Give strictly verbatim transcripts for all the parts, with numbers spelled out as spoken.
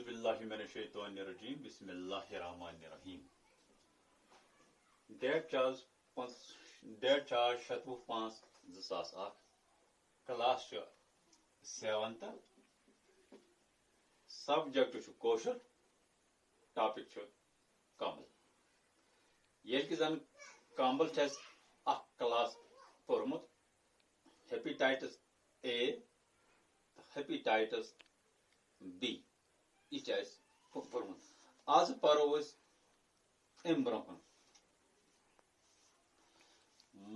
باللہ من الشیطان الرجیم، بسم اللہ الرحمن الرحیم۔ ڈیٹ چھِ آز پانٛژھ، ڈیٹ چھِ آز شَتوُہ پانٛژھ زٕ ساس اَکھ۔ کلاس چھُ سیونتھ۔ سبجیکٹ چھُ کٲشُر۔ ٹاپک چھُ کمبل۔ ییٚلہِ کہِ زن کمبل چھُ اَسہِ اَکھ کلاس پوٚرمُت، ہیپیٹائٹس اے تہٕ ہیپیٹائٹس بی، یہِ چھُ اَسہِ پوٚرمُت۔ آز پرو أسۍ اَمہِ برٛونٛہہ کُن۔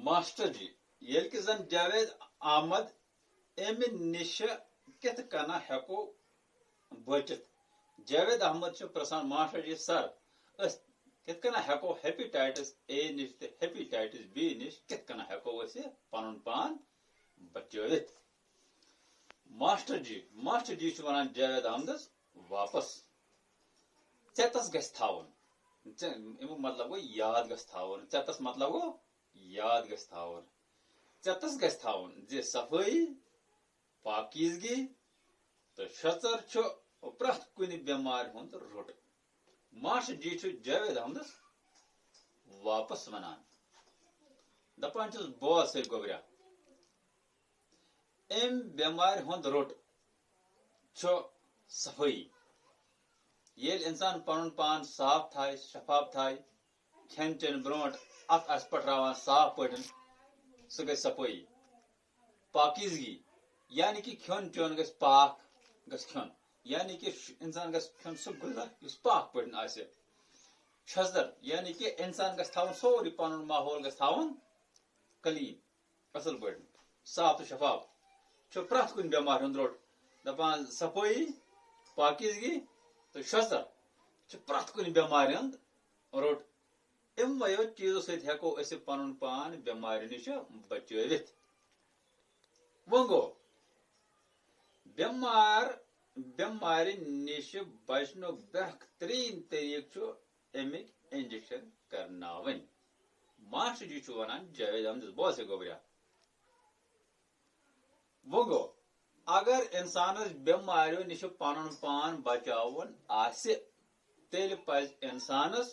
ماسٹر جی، ییٚلہِ کہِ زن جاوید احمد، امہِ نِشہِ کِتھ کٔنۍ ہٮ۪کو بٔچِتھ؟ جاوید احمد چھُ پرژھان، ماسٹر جی سر، أسۍ کِتھ کٔنۍ ہٮ۪کو ہیپیٹائٹس اے نِش تہٕ ہیپیٹائٹس بی نِش کِتھ کٔنۍ ہٮ۪کو أسۍ یہِ پنُن پان بچٲوِتھ؟ ماسٹر جی، ماسٹر جی چھُ ونان جاوید احمدس واپس، ژےٚ تس گژھِ تھاوُن۔ ژےٚ، اَمیُک مطلب گوٚو یاد گژھِ تھاوُن۔ ژےٚ تس مطلب گوٚو یاد گژھِ تھاوُن۔ ژےٚ تس گژھِ تھاوُن زِ صفٲیی، پاکیزگی تہٕ شۄژر چھُ پرٛٮ۪تھ کُنہِ بٮ۪مارِ ہُنٛد روٚٹ۔ ماسٹر جی چھُ جاوید احمدس واپس ونان، دپان چھُس، بوز سا گوٚبریا، امہِ بٮ۪مارِ ہُنٛد روٚٹ چھُ صفٲیی۔ ییٚلہِ انسان پنُن پان صاف تھایہِ، شفاف تھایہِ، کھٮ۪ن چٮ۪ن برونٛٹھ اتھ آسہِ پٹھراوان صاف پٲٹھۍ، سُہ گژھِ صفٲیی۔ پاکیزگی، یعنی کہِ کھیوٚن چیوٚن گژھِ پاک، گژھِ کھیوٚن، یعنی کہِ ش-، انسان گژھِ کھیوٚن سُہ غذا یُس پاک پٲٹھۍ آسہِ۔ شۄژر، یعنی کہِ انسان گژھِ تھاوُن سورُے پنُن ماحول گژھِ تھاوُن کلیٖن، اصل پٲٹھۍ، صاف تہٕ شفاف۔ چھُ پرٛٮ۪تھ کُنہِ بٮ۪مارِ ہُنٛد روٚٹ۔ دپان صفٲیی، پاکیزگی تہٕ شۄژر چھُ پرٛٮ۪تھ کُنہِ بٮ۪مارِ ہُنٛد روٚٹ۔ یِموَیو چیٖزو سۭتۍ ہٮ۪کو أسۍ پنُن پان بٮ۪مارِ نِش بچٲوِتھ۔ وۄنۍ گوٚو، بٮ۪مار، بٮ۪مارِ نِش بچنُک بہتریٖن طریٖقہٕ چھُ اَمِکۍ انجیکشن کرناوٕنۍ۔ ماسٹر جی چھُ ونان جاوید احمدس، بوز سا گوٚبریا۔ وۄنۍ گوٚو، اگر انسانس بٮ۪ماریو نِش پنُن پان بچاوُن آسہِ، تیٚلہِ پزِ انسانس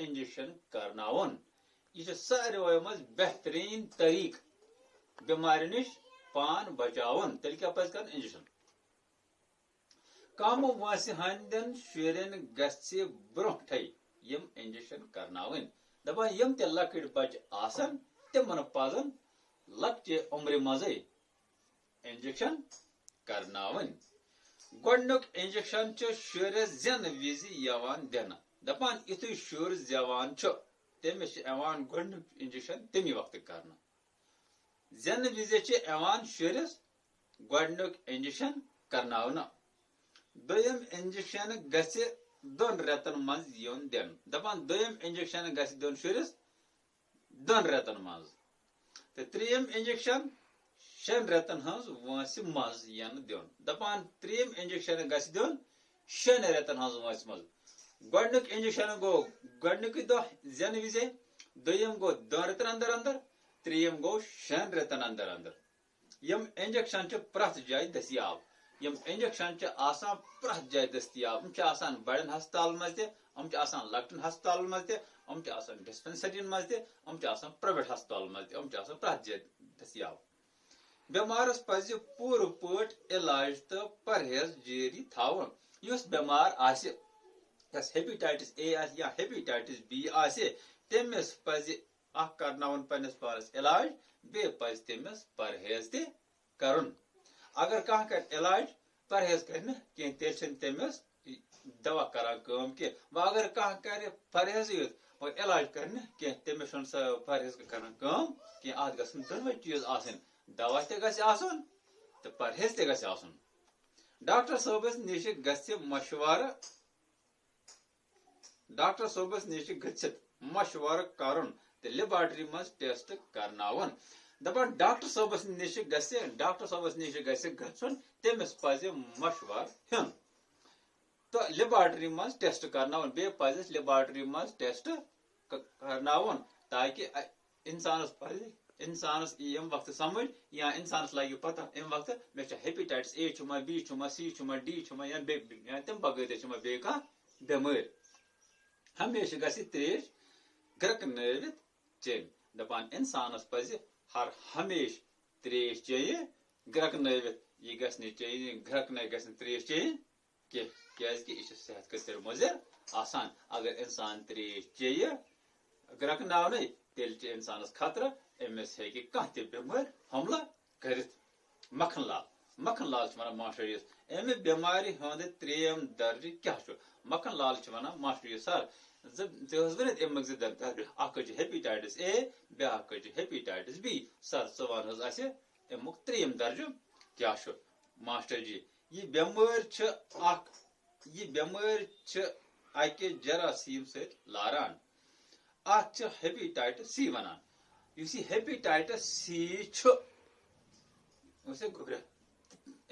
انجیکشن کرناوُن۔ یہِ چھُ ساروِیو منٛز بہتریٖن طریٖقہٕ بٮ۪مارِ نِش پان بچاوُن۔ تیٚلہِ کیٛاہ پزِ کرُن؟ انجیکشن۔ کم وٲنٛسہِ ہٕنٛدٮ۪ن شُرٮ۪ن گژھِ برونٛٹھے یِم انجیکشن کرناوٕنۍ۔ دپان، یِم تہِ لۄکٕٹۍ بچہِ آسن، تِمن پزن لۄکچہِ عمرِ منٛزٕے انجیکشن کرناوٕنۍ۔ گۄڈٕنیُک انجیکشن چھُ شُرِس زٮ۪نہٕ وِزِ یِوان دِنہٕ۔ دپان، یُتھُے شُر زٮ۪وان چھُ، تٔمِس چھُ یِوان گۄڈٕنیُک انجیکشن تَمی وقتہٕ کرنہٕ۔ زٮ۪نہٕ وِزِ چھِ یِوان شُرِس گۄڈٕنیُک انجیکشن کرناونہٕ۔ دوٚیِم انجیکشن گژھِ دۄن رٮ۪تن منٛز یُن دِنہٕ۔ دپان، دوٚیِم انجیکشن گژھِ دیُن شُرِس دۄن رٮ۪تن منٛز۔ تہٕ ترٛیٚیِم انجیکشن شٮ۪ن رٮ۪تن ہٕنٛز وٲنٛسہِ منٛز یِنہٕ دیُن۔ دپان، ترٛیٚیِم انجیکشن گژھِ دیُن شٮ۪ن رٮ۪تن ہٕنٛز وٲنٛسہِ منٛز۔ گۄڈٕنیُک انجیکشن گوٚو گۄڈٕنیُکُے دۄہ زٮ۪نہٕ وِزے، دوٚیِم گوٚو دۄن رٮ۪تن اندر اندر، ترٛیٚیِم گوٚو شٮ۪ن رٮ۪تن اندر اندر۔ یِم انجیکشن چھِ پرٛٮ۪تھ جایہِ دٔستیاب۔ یِم انجیکشن چھِ آسان پرٛٮ۪تھ جایہِ دٔستیاب۔ یِم چھِ آسان بڑٮ۪ن ہسپتالن منٛز تہِ، یِم چھِ آسان لۄکٹٮ۪ن ہسپتالن منٛز تہِ، یِم چھِ آسان ڈسپنسریَن منٛز تہِ، یِم چھِ آسان پرائیویٹ ہسپتالن منٛز تہِ، یِم چھِ آسان پرٛٮ۪تھ جایہِ دٔستیاب۔ بٮ۪مارس پزِ پوٗرٕ پٲٹھۍ علاج تہٕ پرہیز جٲری تھاوُن۔ یُس بٮ۪مار آسہِ، یس ہیپیٹائٹس اے آسہِ یا ہیپیٹائٹس بی آسہِ، تٔمِس پزِ اکھ کرناوُن پننِس پانس علاج، بیٚیہِ پزِ تٔمِس پرہیز تہِ کرُن۔ اگر کانٛہہ کرِ علاج، پرہیز کرِ نہٕ کینٛہہ، تیٚلہِ چھِنہٕ تٔمِس دوا کران کٲم کینٛہہ۔ وۄنۍ اگر کانٛہہ کرِ پرہیزٕے یوت، مگر علاج کرِ نہٕ کینٛہہ، تٔمِس چھُنہٕ سۄ پرہیز کران کٲم کینٛہہ۔ اتھ گژھن دۄنوَے چیٖز آسٕنۍ، دوا تہِ گژھِ آسُن تہٕ پرہیز تہِ گژھِ آسُن۔ ڈاکٹر صٲبس نِش گژھِ مشورٕ ڈاکٹر صٲبس نِش گٔژھِتھ مشورٕ کرُن تہٕ لیبارٹری منٛز ٹیسٹ کرناوُن۔ دپان، ڈاکٹر صٲبس نِش گژھِ، ڈاکٹر صٲبس نِش گژھِ گژھُن، تٔمِس پزِ مشورٕ ہیوٚن تہٕ لیبارٹری منٛز ٹیسٹ کرناوُن۔ بیٚیہِ پزِ اَسہِ لیبارٹری منٛز ٹیسٹ ک-، کرناوُن، تاکہِ ا-، انسانس پزِ انسانس یی امہِ وقتہٕ سمجھ، یا انسانس لگہِ پتہ امہِ وقتہٕ مےٚ چھا ہیپیٹائٹس اے چھُ ما، بی چھُ ما، سی چھُ ما، ڈی چھُ ما، یا بیٚیہِ، یا تمہِ بغٲر تہِ چھُ ما بیٚیہِ کانٛہہ بٮ۪مٲرۍ۔ ہمیشہِ گژھِ تریش گرٛکنٲوِتھ چیٚنۍ۔ دپان انسانس پزِ ہر ہمیشہِ تریش چیٚنۍ گرٛکنٲوِتھ۔ یہِ گژھِ نہٕ چیٚنۍ، گرٛکنٲوِتھ گژھِ نہٕ تریش چیٚنۍ کینٛہہ، کیازِ کہِ یہِ چھِ صحت خٲطرٕ مُضر آسان۔ اگر انسان تریش چیٚیہِ گرٛکناونَے، تیٚلہِ چھِ انسانس خطرٕ، أمِس ہیٚکہِ کانٛہہ تہِ بٮ۪مٲرۍ حملہٕ کٔرِتھ۔ مکھن لال، مکھن لال چھِ ونان ماسٹر جیَس، امہِ بٮ۪مارِ ہُنٛد ترٛیٚیِم درجہٕ کیٛاہ چھُ؟ مکھن لال چھِ ونان ماسٹر جی سر، زٕ، ژےٚ ٲس ؤنِتھ امیُک زٕ در-، درجہٕ، اکھ حظ چھُ ہیپیٹائٹس اے، بیٛاکھ حظ چھُ ہیپیٹائٹس بی۔ سر، ژٕ وَن حظ اَسہِ امیُک ترٛیٚیِم درجہٕ کیٛاہ چھُ؟ ماسٹر جی، یہِ بٮ۪مٲرۍ چھِ اکھ، یہِ بٮ۪مٲرۍ چھِ اکہِ جراثیم سۭتۍ لاران۔ اتھ چھِ ہیپیٹائٹس سی ونان۔ یُس یہِ ہیپیٹائٹس سی چھُ، وٕچھ سا گوٚبرا،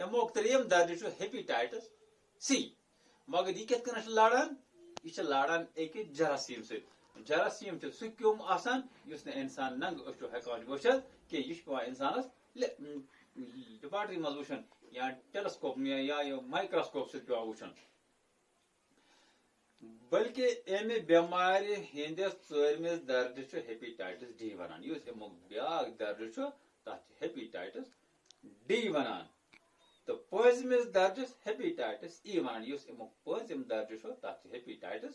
امیُک ترٛیٚیِم درجہٕ چھُ ہیپیٹائٹس سی۔ مگر یہِ کِتھ کٔنۍ چھُ لاران؟ یہِ چھُ لاران أکِس جراثیم سۭتۍ۔ جراثیم چھُ سُہ کیوٚم آسان یُس نہٕ انسان ننگہٕ أچھو ہٮ۪کان چھُ وٕچھِتھ کینٛہہ۔ یہِ چھُ پٮ۪وان انسانس لے-، لیبارٹری منٛز وٕچھُن یا ٹیلیسکوپ یا، یا یہِ مایکروسکوپ سۭتۍ پٮ۪وان وٕچھُن۔ بلکہِ امہِ بٮ۪مارِ ہٕنٛدِس ژوٗرمِس درجس چھُ ہیپیٹائٹس ڈی ونان۔ یُس امیُک بیٛاکھ درجہٕ چھُ، تتھ چھِ ہیپیٹائٹس ڈی ونان۔ تہٕ پٲنٛژمِس درجس ہیپیٹائٹس ای ونان۔ یُس امیُک پٲنٛژِم درجہٕ چھُ، تتھ چھِ ہیپیٹائٹس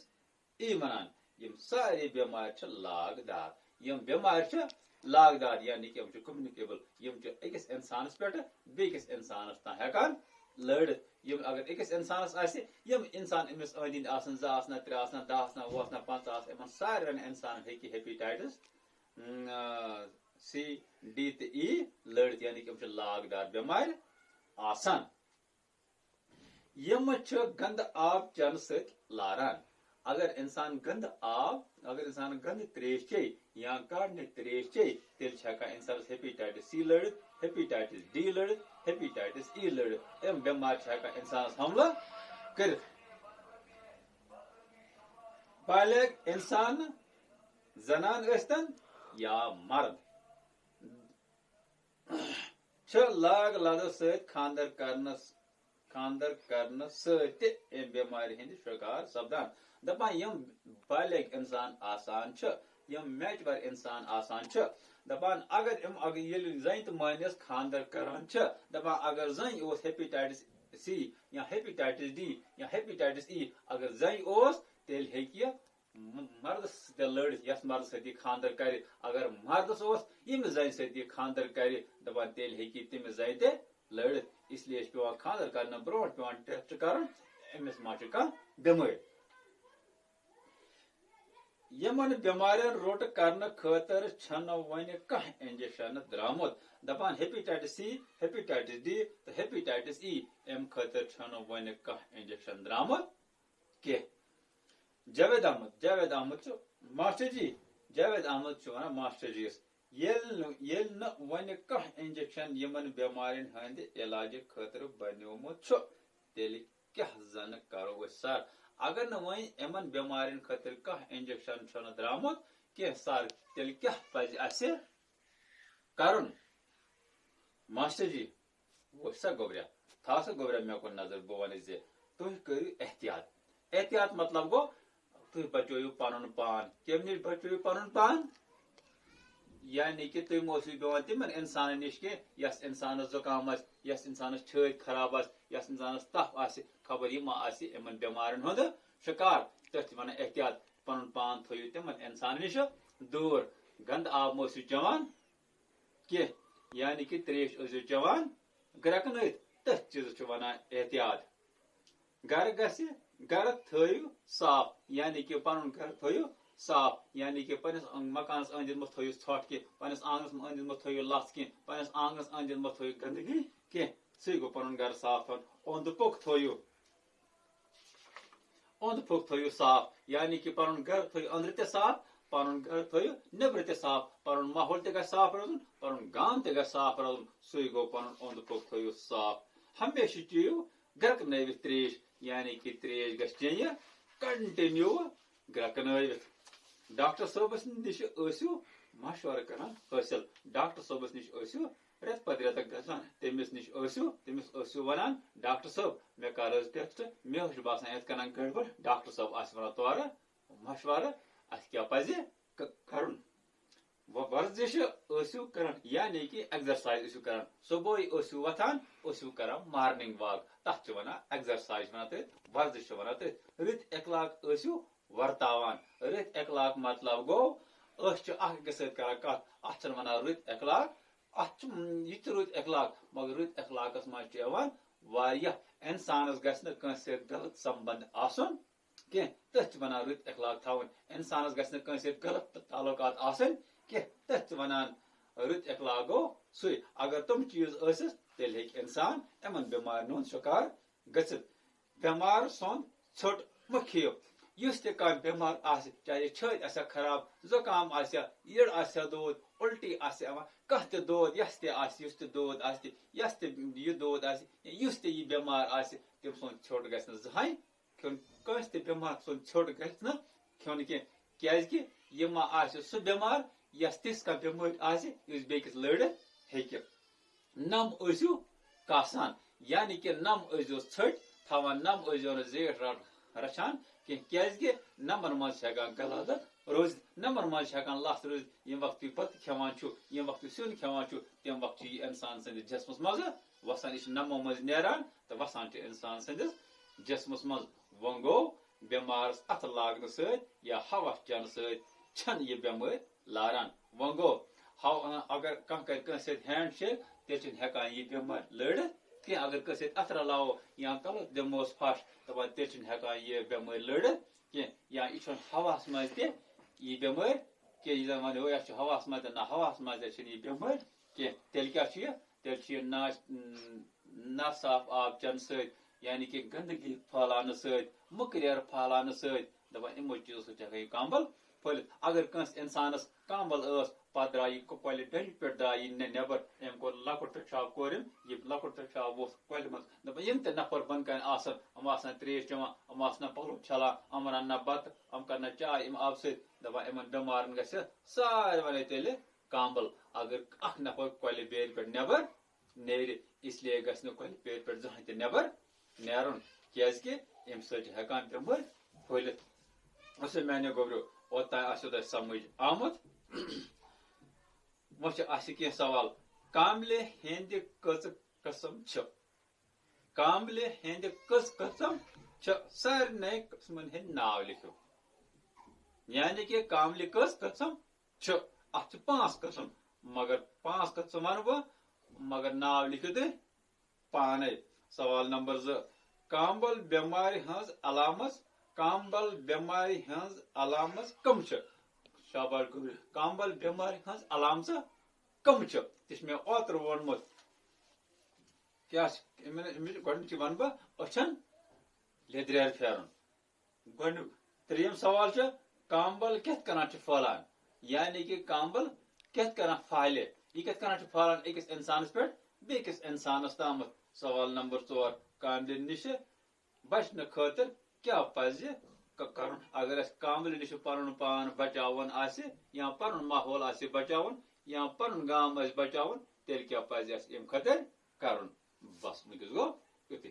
ای ونان۔ یِم سارے بٮ۪مارِ چھِ لاگ دار۔ یِم بٮ۪مارِ چھِ لاگ دار، یعنی کہِ یِم چھِ کمیونیکیبل۔ یِم چھِ أکِس انسانس پٮ۪ٹھ بیٚکِس انسانس تام ہٮ۪کان لٲرِتھ۔ یِم اگر أکِس انسانس آسہِ، یِم انسان أمِس أنٛدۍ أنٛدۍ آسن، زٕ آسنا، ترٛےٚ آسنا، دَہ آسنا، وُہ آسنا، پنٛژاہ آسن، یِمن سارنٕے انسانن ہیٚکہِ ہیپیٹائٹس، اۭں، آ، سی، ڈی تہٕ ای لٲرِتھ، یعنی کہِ یِم چھِ لاگ دار بٮ۪مارِ آسان۔ یِم چھِ گنٛدٕ آب چٮ۪نہٕ سۭتۍ لاران۔ اگر انسان گنٛدٕ آب، اگر انسان گنٛدٕ تریش چیٚیہِ یا کاڑنہِ تریش چیٚیہِ، تیٚلہِ چھِ ہٮ۪کان انسانس ہیپیٹائٹس سی لٔڑِتھ، ہیپیٹائٹس ڈی لٔڑِتھ، ہیپیٹائٹس ای لٔڑِتھ۔ یِم بٮ۪مارِ چھِ ہٮ۪کان انسانس حملہٕ کٔرِتھ۔ بالغ انسان، زنان ٲسۍتن یا مرد، چھِ لاگ لدٕ سۭتۍ خانٛدر کرنس، خانٛدر کرنہٕ سۭتۍ تہِ امہِ بٮ۪مارِ ہٕنٛدِ شکار سپدان۔ دپان یِم بالغ انسان آسان چھِ، یِم میچور انسان آسان چھِ، دپان اگر یِم، اگر ییٚلہِ زنہِ تہٕ مٲنِس خانٛدر کران چھِ، دپان اگر زنہِ اوس ہیپیٹائٹس سی یا ہیپیٹائٹس ڈی یا ہیپیٹائٹس ای، اگر زنہِ اوس، تیٚلہِ ہیٚکہِ یہِ م-، مردس سۭتۍ لٔڑِتھ، یس مردس سۭتۍ یہِ خانٛدر کرِ۔ اگر مردس اوس، ییٚمِس زنہِ سۭتۍ یہِ خانٛدر کرِ، دپان تیٚلہِ ہیٚکہِ یہِ تٔمِس زنہِ تہِ لٔڑِتھ۔ اس لیے چھُ پٮ۪وان خانٛدر کرنہٕ برونٛٹھ پٮ۪وان ٹیسٹ کرُن، أمِس ما چھِ کانٛہہ بٮ۪مٲرۍ۔ یِمن بٮ۪مارٮ۪ن روٚٹ کرنہٕ خٲطرٕ چھنہٕ وۄنۍ کانٛہہ انجیکشن درامُت۔ دپان ہیپیٹائٹس سی، ہیپیٹائٹس ڈی تہٕ ہیپیٹائٹس ای، امہِ خٲطرٕ چھنہٕ وۄنۍ کانٛہہ انجیکشن درامُت کینٛہہ۔ جاوید احمد، جاوید احمد چھُ ماسٹر جی، جاوید احمد چھُ ونان ماسٹر جیَس، ییٚلہِ نہٕ، ییٚلہِ نہٕ وۄنۍ کانٛہہ انجیکشن یِمن بٮ۪مارٮ۪ن ہٕنٛدِ علاجہٕ خٲطرٕ بنیومُت چھُ، تیٚلہِ کیٛاہ زن کرو أسۍ سر؟ اگر نہٕ وۄنۍ یِمن بٮ۪مارٮ۪ن خٲطرٕ کانٛہہ انجیکشن چھُنہٕ درامُت کینٛہہ سر، تیٚلہِ کیٛاہ پزِ اسہِ کرُن؟ ماسٹر جی، وٕچھ سا گوٚبریا، تھاو سا گوٚبریا مےٚ کُن نظر، بہٕ وَنہٕ زِ تُہۍ کٔرِو احتیاط۔ احتیاط مطلب گوٚو، تُہۍ بچٲیِو پنُن پان۔ کَمہِ نِش بچٲیِو پنُن پان؟ یعنی کہِ تُہۍ مہٕ ٲسِو بیٚہوان تِمن اِنسانن نِش کینٛہہ، یَس اِنسانس زُکام آسہِ، یَس اِنسانس چھٲتۍ خراب آسہِ، یَس اِنسانس تپھ آسہِ، خبر یہِ ما آسہِ یِمن بٮ۪مارن ہُنٛد شِکار۔ تٔتھۍ چھِ وَنان احتیاط۔ پنُن پان تھٲیِو تِمن اِنسانن نِش دوٗر۔ گنٛدٕ آب مہٕ ٲسِو چٮ۪وان کینٛہہ، یعنی کہِ تریش ٲسِو چٮ۪وان گرٛٮ۪کنٲوِتھ، تٔتھۍ چیٖزس چھِ وَنان احتیاط۔ گرٕ گژھِ، گرٕ تھٲیِو صاف، یعنی کہِ پنُن گرٕ تھٲیِو صاف، یعنی کہِ پننِس مکانس أنٛدۍ أنٛدۍ مہ تھٲیِو ژھۄٹھ کینٛہہ، پننِس آنٛگنس أنٛدۍ أنٛدۍ مہ تھٲیِو لژھ کینٛہہ، پننِس آنٛگنس أنٛدۍ أنٛدۍ مہ تھٲیِو گندگی کینٛہہ۔ سُے گوٚو پنُن گرٕ صاف تھاوُن۔ اوٚنٛد پوٚک تھٲیِو، اوٚنٛد پوٚک تھٲیِو صاف، یعنی کہِ پنُن گرٕ تھٲیِو أنٛدرٕ تہِ صاف، پنُن گرٕ تھٲیِو نیٚبرٕ تہِ صاف، پنُن ماحول تہِ گژھِ صاف روزُن، پنُن گام تہِ گژھِ صاف روزُن، سُے گوٚو پنُن اوٚنٛد پوٚک تھٲیِو صاف۔ ہمیشہِ چیٚیِو گرٛٮ۪کنٲوِتھ تریش، یعنی کہِ تریش گژھِ چیٚنۍ continue گرٛٮ۪کنٲوِتھ۔ ڈاکٹر صٲبس نِش ٲسِو مشورٕ کران حٲصِل۔ ڈاکٹر صٲبس نِش ٲسِو رٮ۪تہٕ پتہٕ رٮ۪تہٕ گژھان، تٔمِس نِش ٲسِو، تٔمِس ٲسِو ونان، "ڈاکٹر صٲب، مےٚ کر حظ ٹیسٹ، مےٚ حظ چھُ باسان یِتھ کٔنۍ گڑبڑ۔" ڈاکٹر صٲب آسہِ ونان تورٕ مشورٕ، اَسہِ کیٛاہ پزِ ک-، کرُن۔ و-، ورزش ٲسِو کران، یعنی کہِ ایگزرسائز ٲسِو کران۔ صبحٲے ٲسِو وۄتھان، ٲسِو کران مارننگ واک، تَتھ چھِ وَنان ایگزرسائز، چھِ وَنان تٔتھۍ، ورزش چھِ وَنان تٔتھۍ۔ رٕتۍ اخلاق ٲسِو ورتاوان۔ رٕتۍ اخلاق مطلب گوٚو، أسۍ چھِ اکھ أکِس سۭتۍ کران کَتھ، اَتھ چھِنہٕ وَنان رٕتۍ اخلاق، اَتھ چھِ، م، یہِ تہِ رٕتۍ اخلاق، مگر رٕتۍ اخلاقس منٛز چھِ یِوان واریاہ۔ اِنسانس گژھِ نہٕ کٲنٛسہِ سۭتۍ غلط سمبند آسُن کینٛہہ، تٔتھۍ چھِ وَنان رٕتۍ اخلاق تھاوٕنۍ۔ اِنسانس گژھِ نہٕ کٲنٛسہِ سۭتۍ غلط تعلقات آسٕنۍ کینٛہہ، تٔتھۍ چھِ وَنان رٕتۍ اخلاق گوٚو سُے۔ اگر تِم چیٖز ٲسِس، تیٚلہِ ہیٚکہِ اِنسان یِمن بٮ۪مارٮ۪ن ہُنٛد شِکار گٔژھِتھ۔ بٮ۪مار سُنٛد ژھیوٚٹ مہٕ کھیٚیِو۔ یُس تہِ کانٛہہ بٮ۪مار آسہِ، چاہے چھٲتۍ آسیا خراب، زُکام آسیا، یٔڈ آسیا دود، اُلٹی آسیا یِوان، کانٛہہ تہِ دود، یَس تہِ آسہِ، یُس تہِ دود آسہِ، یَس تہِ یہِ دود آسہِ، یُس تہِ یہِ بٮ۪مار آسہِ، تٔمۍ سُنٛد ژھیوٚٹ گژھِ نہٕ زٕہٕنۍ کھیوٚن۔ کٲنٛسہِ تہِ بٮ۪مار سُنٛد ژھیوٚٹ گژھِ نہٕ کھیوٚن کینٛہہ، کیازِ کہِ یہِ ما آسہِ سُہ بٮ۪مار، یَس تِژھ کانٛہہ بٮ۪مٲرۍ آسہِ، یُس بیٚکِس لٔڑِتھ ہیٚکہِ۔ نَم ٲسِو کاسان، یعنی کہِ نَم ٲسۍزیو ژھٔٹۍ تھاوان، نَم ٲسۍزیو نہٕ زیٖٹھ رَ-، رَچھان کینٛہہ، کیازِ کہِ نَمَن منٛز چھِ ہٮ۪کان غلط روٗزِتھ، نَمَن منٛز چھِ ہٮ۪کان لَژھ روٗزِتھ۔ ییٚمہِ وقتہٕ تُہۍ بَتہٕ کھٮ۪وان چھِو، ییٚمہِ وقتہٕ تُہۍ سیُن کھٮ۪وان چھِو، تَمہِ وقتہٕ چھُ یہِ اِنسان سٕنٛدِس جسمَس منٛز وَسان، یہِ چھُ نَمو منٛز نیران تہٕ وَسان چھُ اِنسان سٕنٛدِس جسمَس منٛز۔ وۄنۍ گوٚو، بٮ۪مارَس اَتھٕ لاگنہٕ سۭتۍ یا ہوا چٮ۪نہٕ سۭتۍ چھَنہٕ یہِ بٮ۪مٲرۍ لاران۔ وۄنۍ گوٚو، ہو-، اگر کانٛہہ کرِ کٲنٛسہِ سۭتۍ ہینڈ شیک، تیٚلہِ چھِنہٕ ہٮ۪کان یہِ بٮ۪مٲرۍ لٔڑِتھ کینٛہہ۔ اگر کٲنٛسہِ سۭتۍ اَتھٕ رَلاوو یا کَلَس دِموس پھَش، دَپان تیٚلہِ چھِنہٕ ہٮ۪کان یہِ بٮ۪مٲرۍ لٔڑِتھ کینٛہہ۔ یا یہِ چھُنہٕ ہَوہَس منٛز تہِ یہِ بٮ۪مٲرۍ کینٛہہ، یہِ زَن وَنو، یَتھ چھُ ہَوہَس منٛز تہِ، نہ، ہَوہَس منٛز تہِ چھِنہٕ یہِ بٮ۪مٲرۍ کینٛہہ۔ تیٚلہِ کیٛاہ چھُ یہِ؟ تیٚلہِ چھُ یہِ ناش-، ناصاف آب چٮ۪نہٕ سۭتۍ، یعنی کہِ گنٛدگی پھٲلاونہٕ سۭتۍ، مٔکریر پھٲلاونہٕ سۭتۍ، دَپان یِمو چیٖزو سۭتۍ چھِ ہٮ۪کان یہِ کامبل پھٔلِتھ۔ اگر کٲنٛسہِ اِنسانَس کامبل ٲس، پَتہٕ درٛاو یہِ کۄ-، کۄلہِ ڈَلہِ پٮ۪ٹھ درٛاو یہِ نٮ۪-، نٮ۪بر، أمۍ کوٚر لۄکُٹ ترٛکشاو کوٚر أمۍ، یہِ لۄکُٹ ترٛکشاو ووٚتھ کۄلہِ منٛز۔ دَپان یِم تہِ نفر بۄنہٕ کَنہِ آسَن، یِم آسَن ترٛیش چٮ۪وان، یِم آسَن پَلو چھَلان، یِم رَننا بَتہٕ، یِم کَرنا چاے، یِم آبہٕ سۭتۍ، دَپان یِمَن بٮ۪مارَن گژھِ ساروٕنی تیٚلہِ کامبل۔ اگر اَکھ نفر کۄلہِ بیرِ پٮ۪ٹھ نٮ۪بر نیرِ، اس لیے گژھِ نہٕ کۄلہِ بیرِ پٮ۪ٹھ زٕہٕنۍ تہِ نٮ۪بر نیرُن، کیازِ کہِ اَمہِ سۭتۍ چھِ ہٮ۪کان بٮ۪مٲرۍ پھٔہلِتھ۔ اَسے میانیو گوٚبریو، اوٚتام آسیو تۄہہِ سمجھ آمُت۔ وۄنۍ چھِ اَسہِ کینٛہہ سوال۔ کاملہِ ہٕنٛدِ کٔژٕ قٕسم چھِ؟ کاملہِ ہٕنٛدِ کٔژ قٕسم چھِ؟ سارنٕے قٕسمن ہٕنٛدۍ ناو لیکھِو۔ یعنی کہِ کاملہِ کٔژ قٕسم چھِ؟ اَتھ چھِ پانٛژھ قٕسم، مگر پانٛژھ قٕسم وَنہٕ بہٕ، مگر ناو لیکھِو تُہۍ پانے۔ سوال نمبر زٕ، کامبل بٮ۪مارِ ہٕنٛز علامژ، کامبل بٮ۪مارِ ہٕنٛز علامژ کم چھِ؟ شاباش گوٚبرِ، کامبل بٮ۪مارِ ہٕنٛز علامژٕ کم چھِ؟ تہِ چھِ مےٚ اوترٕ ووٚنمُت۔ کیٛاہ چھِ؟ أمِس، أمِس گۄڈٕنِچی وَنہٕ بہٕ، أچھَن لیٚدریر پھیرُن۔ گۄڈٕنیُک، ترٛیٚیِم سوال چھُ، کامبل کِتھ کٔنۍ چھُ پھٔہلان؟ یعنی کہِ کامبل کِتھ کٔنۍ پھٔہلہِ؟ یہِ کِتھ کٔنۍ چھُ پھٔہلان أکِس اِنسانَس پٮ۪ٹھ بیٚکِس اِنسانَس تامَتھ؟ سوال نمبر ژور، کامبلہِ نِشہِ بچنہٕ خٲطرٕ کیٛاہ پزِ ک-، کرُن؟ اگر اَسہِ کاملہِ نِش پنُن پان بچاوُن آسہِ، یا پنُن ماحول آسہِ بچاوُن، یا پنُن گام آسہِ بچاوُن، تیٚلہِ کیٛاہ پزِ اَسہِ اَمہِ خٲطرٕ کرُن؟ بس، وٕنکیٚس گوٚو یُتُے۔